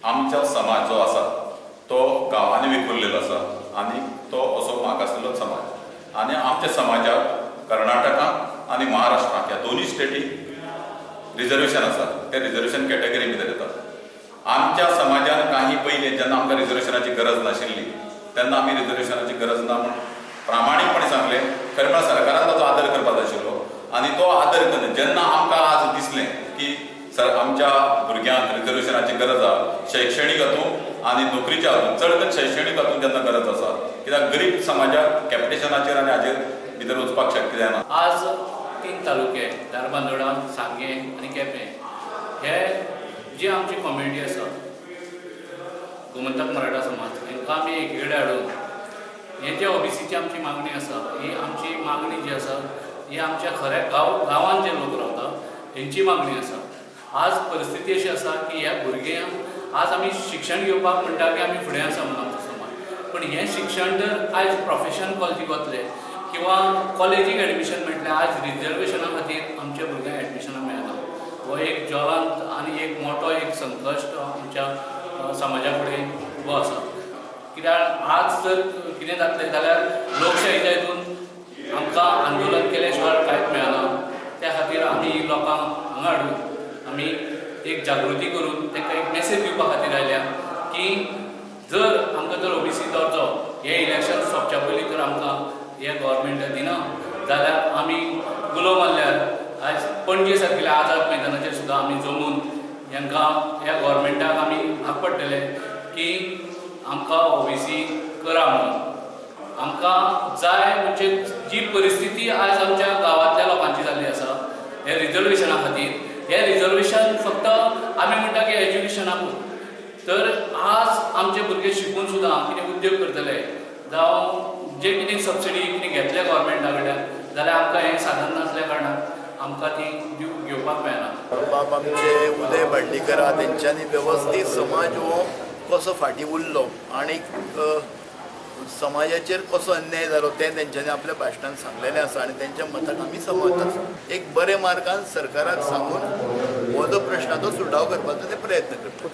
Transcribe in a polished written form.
आमचा समाज जो आसा तो गांवांनी विखुरलेलो आसा आनी तो असो मागासलेलो समाज आनी आमच्या समाजाक कर्नाटकांत आनी महाराष्ट्रांत ह्या दोनूय स्टेटीक रिजर्वेशन आसा. ते रिजर्वेशन कॅटेगरी भितर येता. आमच्या समाजान काही पयलीं जेन्ना आमकां रिजर्वेशनाची गरज नाशिल्ली तेन्ना आमी रिजर्वेशनाची गरज ना म्हूण प्रामाणीकपणे सांगलें. खरें म्हळ्यार सरकारान ताचो आदर करपाक जाय आशिल्लो आनी तो आदर करून जेन्ना आमकां आज दिसलें की सर आमच्या भुरग्यांक रिजर्वेशनाची गरज आसा शैक्षणीक हातूंत आनी नोकरीच्या हातूंत, चड करून शैक्षणीक हातूंत जेन्ना गरज आसा, कित्याक गरीब समाजाक कॅपिटेशनाचेर आनी हाजेर भितर वचपाक शक्य जायना. आज 3 तालुके धारबांदोडा, सांगें आनी केपें हे जी आमची कम्युनिटी आसा गोमंतक मराठा समाज हांकां आमी एकी कडेन हाडून हे जे ओबीसीची आमची मागणी आसा ही आमची मागणी जी आसा ही आमच्या खऱ्या गांवांत जे लोक रावता हेंची मागणी आसा. आज परिस्थिती अशी आसा की ह्या भुरग्यांक आज आमी शिक्षण घेवपाक म्हणटा की आमी फुडें आसा म्हणून आमचो समाज, पण हें शिक्षण जर आयज प्रोफेशन कॉलेजीक वतले किंवा कॉलेजीक एडमिशन मेळटलें, आज रिजर्वेशना खातीर आमच्या भुरग्यांक एडमिशनां मेळना. हो एक ज्वलंत आनी एक मोठो एक संकश्ट आमच्या समाजा फुडें उबो आसा. कित्याक आज जर कितें जातलें जाल्यार लोकशाहीच्या हितून आमकां आंदोलन केले शिवाय कांयच मेळना. त्या खातीर आमी लोकांक हांगा हाडून आमी एक जागृती करून तांकां एक मेसेज दिवपा खातीर आयल्या की जर आमकां जर ओबीसी दर्जो हें इलेक्शन सोंपच्या पयलीं जर आमकां हें गव्हर्मेंट दिना जाल्यार आमी गुलो मारल्यार आज पणजे सारकिल्या आझाद मैदानाचेर सुद्दां आमी जमून हांकां ह्या गव्हर्मेंटाक आमी भाग पडटले की आमकां ओबीसी करा म्हणून. आमकां जाय म्हणजे जी परिस्थिती आज आमच्या गांवांतल्या लोकांची जाल्ली आसा हे रिजर्वेशना खातीर, हे रिजर्वेशन फक्त आमी म्हणटा की एज्युकेशनाकूच, तर आज आमचे भुरगे शिकून सुद्दां कितें उद्योग करतले जावं जे कितें सबसिडी कितें घेतले गव्हर्मेंटा कडल्यान जाल्यार आमकां हें साधन नासल्या कारणान आमकां ती घेवपाक मेळना. बाब आमचे उदय भांडीकर तेंच्यांनी वेवस्थीत समाज हो कसो फाटीं उरलो आनी समाजाचेर कसो अन्याय जालो तें तेंच्यांनी आपल्या भाशणान सांगलेलें आसा आनी तेंच्या मताक आमी सहमत आसा. एक बरे मार्गान सरकाराक सांगून हो जो प्रश्न तो सुटाव करपाचो ते प्रयत्न करता.